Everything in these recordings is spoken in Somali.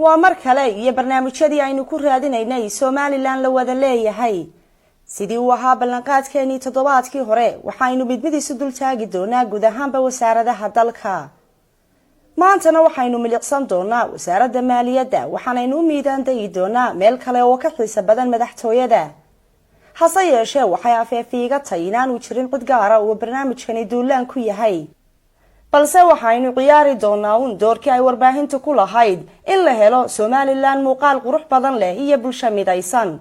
Waa mar kale iyo barnaamijyadii aynu ku raadinaynay Somaliland la wada leeyahay. Sidii uu ahaa ballanqaadkeenii toddobaadkii hore, waxaynu mid mid isu dul taagi doonaa guud ahaanba wasaaradaha dalka. Maantana waxaynu milicsan doonaa wasaaradda maaliyadda, waxaanaynu u miidaan dayi doonaa meel kale oo ka xiisa badan madaxtooyada. Hase yeeshee, waxay afeefiiga tay inaanu jirin cid gaara uu barnaamijkani duulaan ku yahay, balse waxaynu ciyaari doonaa uun doorkii ay warbaahintu ku lahayd in la helo Somaliland muuqaal qurux badan leh iyo bulsho midaysan.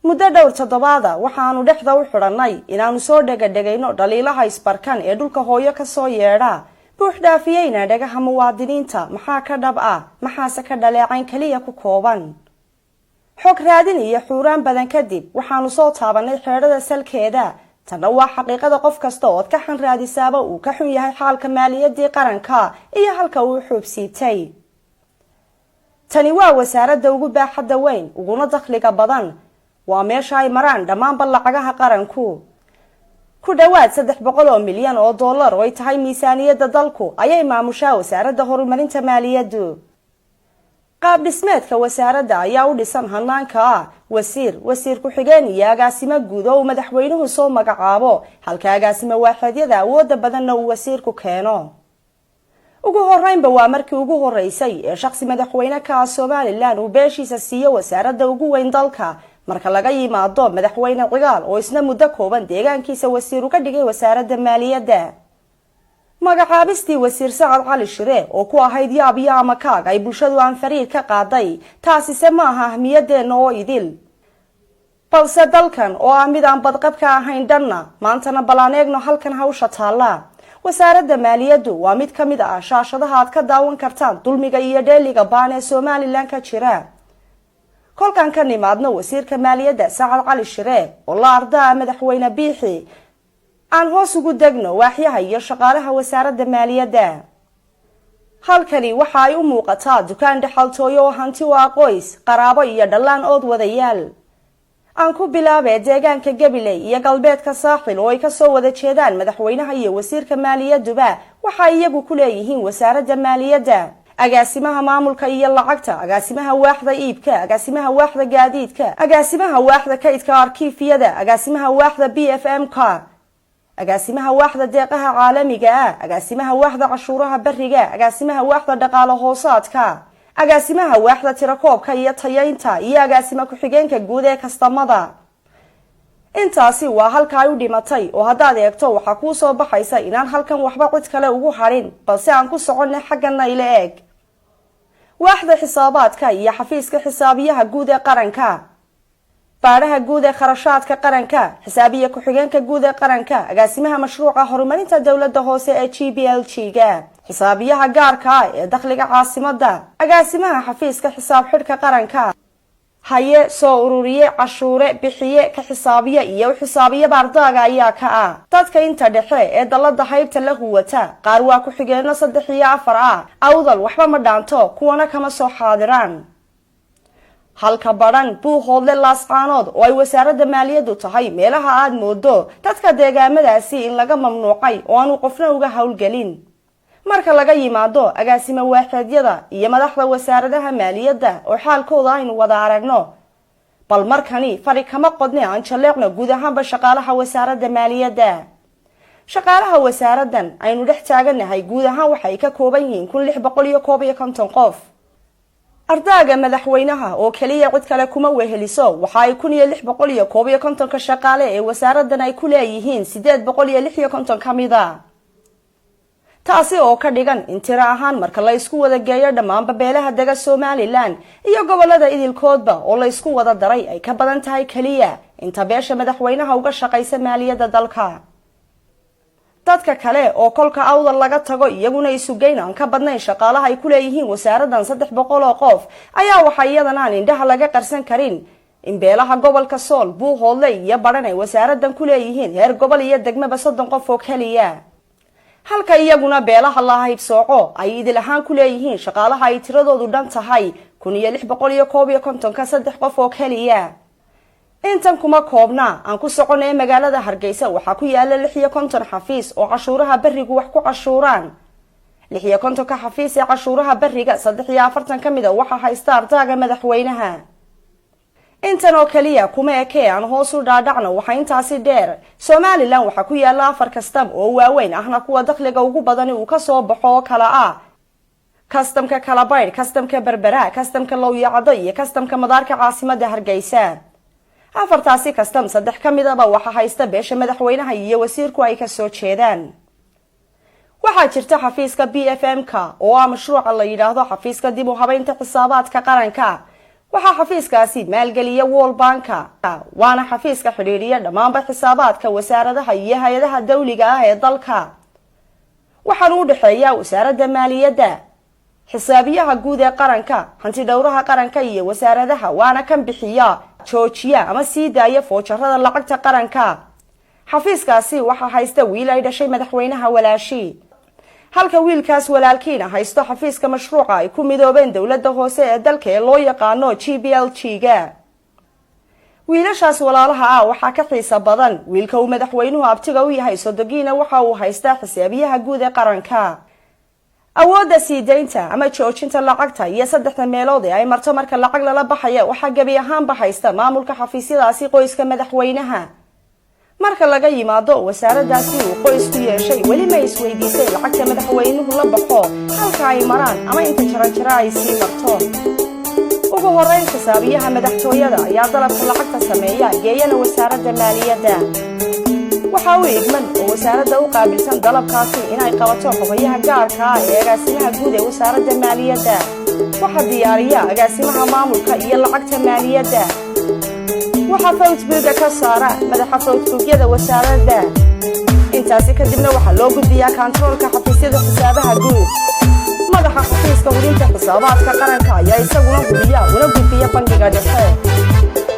Muddo dhowr toddobaada waxaanu dhexda u xidhannay inaanu soo dhegadhegayno dhaliilaha isbarkan ee dhulka hooyo kasoo yeedha, buux dhaafiyeyna dhagaha muwaadiniinta. Maxaa ka dhab ah, maxaase ka dhaleecayn keliya ku kooban? Xog raadin iyo xuuraan badan kadib, waxaanu soo taabanay xeedhada salkeeda. Tanna waa xaqiiqada qof kasta ood ka xan raadisaaba uu ka xun yahay xaalka maaliyaddii qaranka iyo halka uu xuubsiibtay. Tani waa wasaaradda ugu baaxadda weyn uguna dakhliga badan. Waa meesha ay maraan dhammaanba lacagaha qaranku. Ku dhowaad $300 milyan oo ay tahay miisaaniyadda dalku ayay maamushaa wasaaradda horumarinta maaliyaddu. Qaab dhismeedka wasaaradda ayaa u dhisan hanaanka ah wasiir, wasiir ku-xigeen iyo agaasimo guud oo uu madaxweynuhu soo magacaabo, halka agaasimo waaxeedyada awoodda badanna uu wasiirku keeno. Ugu horeynba, waa markii ugu horeysay ee shaqsi madaxweyne ka ah Somaliland uu beeshiisa siiyo wasaaradda ugu weyn dalka, marka laga yimaado Madaxweyne Cigaal oo isna muddo kooban deegaankiisa wasiir uga dhigay wasaaradda maaliyadda. Magacaabistii Wasiir Sacad Cali Shire oo ku ahayd yaab iyo amakaag ay bulshadu aan fariir ka qaaday, taasise ma aha ahmiyadeenna oo idil, balse dalkan oo ah mid aan badqabka ahayn dhanna. Maantana bal aan eegno halkan hawsha taalla. Wasaaradda maaliyaddu waa mid ka mid ah shaashadaha aad ka daawan kartaan dulmiga iyo dheeliga baan ee Somaliland ka jira. Kolkaan ka nimaadno wasiirka maaliyadda Sacad Cali Shire oo la ardaa Madaxweyne Biixi, aan hoos ugu degno waaxyaha iyo shaqaalaha wasaaradda maaliyadda. Halkani waxa ay u muuqataa dukaan dhexaltooyo oo hanti u ah qoys, qaraabo iyo dhallaan ood wadayaal. Aan ku bilaabee deegaanka Gabiley iyo galbeedka Saaxil oo ay kasoo wada jeedaan madaxweynaha iyo wasiirka maaliyadduba, waxay iyagu ku leeyihiin wasaaradda maaliyadda agaasimaha maamulka iyo lacagta, agaasimaha waaxda iibka, agaasimaha waaxda gaadiidka, agaasimaha waaxda kaydka arkiifyada, agaasimaha waaxda PFM ka, agaasimaha waaxda deeqaha caalamiga ah, agaasimaha waaxda cashuuraha beriga, agaasimaha waaxda dhaqaalo hoosaadka, agaasimaha waaxda tirakoobka iyo tayaynta, iyo agaasima ku-xigeenka guud ee kastamada. Intaasi waa halka ay u dhimatay, oo haddaad eegto waxaa kuu soo baxaysa inaan halkan waxba cid kale ugu hadhin. Balse aan ku soconnay xaggana ila eeg: waaxda xisaabaadka iyo xafiiska xisaabiyaha guud ee qaranka, baadhaha guud ee kharashaadka qaranka, xisaabiye ku-xigeenka guud ee qaranka, agaasimaha mashruuca horumarinta dowladda hoose ee GPLG ga, xisaabiyaha gaarka ah ee dakhliga caasimada, agaasimaha xafiiska xisaab xidhka qaranka, haye, soo ururiye, cashuure bixiye, ka xisaabiye iyo u xisaabiye baardaaga ayaa ka ah. Dadka inta dhexe ee dallada haybta la huwata qaar waa ku-xigeenno saddex iyo afar ah. Awdal waxba ma dhaanto, kuwana kama soo xaadiraan. Halka Badhan, Buuhoodle, Laascaanood oo ay wasaaradda maaliyaddu tahay meelaha aada moodo dadka deegaamadaasi in laga mamnuucay oo aanu qofna uga howlgelin, marka laga yimaado agaasimo waaxeedyada iyo madaxda wasaaradaha maaliyadda oo xaalkooda aynu wada aragno. Bal markani fari kama qodne, aan jalleecno guud ahaanba shaqaalaha wasaaradda maaliyadda. Shaqaalaha wasaaraddan aynu dhex taaganahay guud ahaan waxay ka kooban yihiin 1651 qof. Ardaaga madaxweynaha oo keliya, cid kale kuma weheliso. Waxa ay 1651-ka shaqaale ee wasaaraddan ay ku leeyihiin 856 ka mida, taasi oo ka dhigan in tiro ahaan marka la isku wada geeyo dhammaanba beelaha dega Somaliland iyo gobolada idilkoodba oo la isku wada daray ay ka badan tahay keliya inta beesha madaxweynaha uga shaqaysa maaliyadda dalka. Dadka kale oo kolka Awdal laga tago iyaguna isugeyn aan ka badnayn shaqaalaha ay ku leeyihiin wasaaraddan 300 oo qof ayaa waxaa iyadana aan indhaha laga qarsan karin in beelaha gobolka Sool, Buuhoodle iyo Badhan ay wasaaraddan ku leeyihiin heer gobol iyo degmaba 30 qof oo keliya, halka iyaguna beelaha la haybsooco ay idil ahaan ku leeyihiin shaqaalaha ay tiradoodu dhan tahay 1651-ka saddex qof oo keliya. Intan kuma koobna, aan ku soconaya magaalada Hargeysa. Waxaa ku yaala 56 xafiis oo cashuuraha berigu wax ku cashuuraan. 56-ka xafiis ee cashuuraha beriga, 43 ka mid a waxaa haysta ardaaga madaxweynaha. Intan oo kaliya kuma ekee, aan hoos u dhaadhacno. Waxaa intaasi dheer, Somaliland waxaa ku yaala afar kastam oo waaweyn, ahna kuwa dakhliga ugu badani uu kasoo baxo, oo kala ah kastamka Kalabaydh, kastamka Berbera, kastamka Lowyacado iyo kastamka madaarka caasimada Hargeysa. Afartaasi kastam, saddex ka midaba waxaa haysta beesha madaxweynaha iyo wasiirku ay kasoo jeedaan. Waxaa jirta xafiiska PFM-ka, oo ah mashruuca la yidhaahdo xafiiska dib u habeynta xisaabaadka qaranka. Waxaa xafiiskaasi maalgeliya World Bank-a, waana xafiiska xidhiidhiya dhammaanba xisaabaadka wasaaradaha iyo hay-adaha dawliga ah ee dalka. Waxaana u dhexeeya Wasaaradda Maaliyadda, Xisaabiyaha Guud ee Qaranka, Hanti Dhowraha Qaranka iyo wasaaradaha, waana kan bixiya, joojiya ama sii daaya foojarada lacagta qaranka. Xafiiskaasi waxaa haysta wiil ay dhashay madaxweynaha walaashi, halka wiilkaas walaalkiina haysto xafiiska mashruuca ay ku midoobeen dowladda hoose ee dalka ee loo yaqaano GPLG-ga. Wiilashaas walaalaha ah waxaa ka xiisa badan wiilka uu madaxweynuhu abtiga u yahay sodogiina. Waxa uu haystaa Xisaabiyaha Guud ee Qaranka. Awoodda sii daynta ama joojinta lacagta iyo saddexda meelood ee ay marto marka lacag lala baxaya waxaa gebi ahaanba haysta maamulka xafiisyadaasi qoyska madaxweynaha. Marka laga yimaado wasaaradaasi uu qoysku yeeshay, weli ma isweydiisay lacagta madaxweynuhu la baxo halka ay maraan ama inta jaranjaro ay sii marto? Ugu horeyn, xisaabiyaha madaxtooyada ayaa dalabka lacagta sameeya, geeyana Wasaaradda Maaliyadda. Waxaa u igman oo wasaaradda u qaabilsan dalabkaasi inay qabato xogayaha gaarka ah ee agaasimaha guud ee Wasaaradda Maaliyadda. Waxaa diyaariya agaasimaha maamulka iyo lacagta maaliyadda. Waxaa fawtbuuga ka saara madaxa fawtbuugyada wasaaradda. Intaasi kadibna waxaa loo gudbiyaa kantaroolka xafiisyada xisaabaha guud. Madaxa xafiiska hubinta xisaabaadka qaranka ayaa isaguna hubiya, una gudbiya Bangiga Dhexe.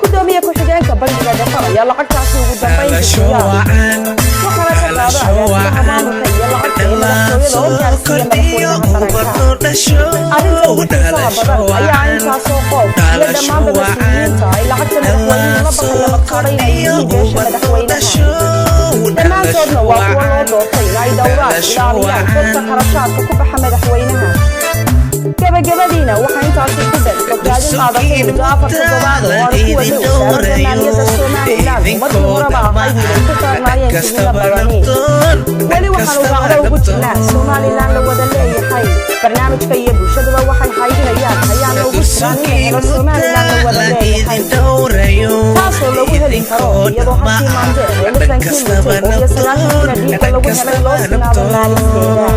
Gudoomiye ku-xigeenka Bangiga Dhexe ayaa lacagtaasi ugu dambayn bixiya, waxaana ka qaada agaasimaha maamulka iyo lacagta ee madaxtooyada oo gaarsiiya madaxweynaha qaranka. Arrinta ugu xiisaha badan ayaa intaasoo qof iyo dhammaanba mas-uuliyiinta ay lacagta madaxweynuhu la baxaya maqaadhay inay yihiin beesha madaxweynaha. Dhammaantoodna waa kuwo loo doortay in ay dhowraan, ilaaliyaan xogta kharashaadka ku baxa madaxweynaha. Gabagabadiina, waxaa intaasi ku dhan xograadin qaadatay muddo 4 toddobaad oo aanu ku wadnay Wasaaradda Maaliyadda Somaliland, oo markii horeba ahayd mid ay ku saarnaayeen tuhmino badani. Weli waxaanu raacdo ugu jirnaa Somaliland la wada leeyahay. Barnaamijka iyo bulshadaba waxay haydinayaan ayaana ugu jiraan in la helo Somaliland la wada leeyahay, taasoo lagu heli karo iyadoo hashii Maandeeq ee 60-kii luntay oo iyo 90-kiina dhiigga lagu helay loo sinaado maalisteeda.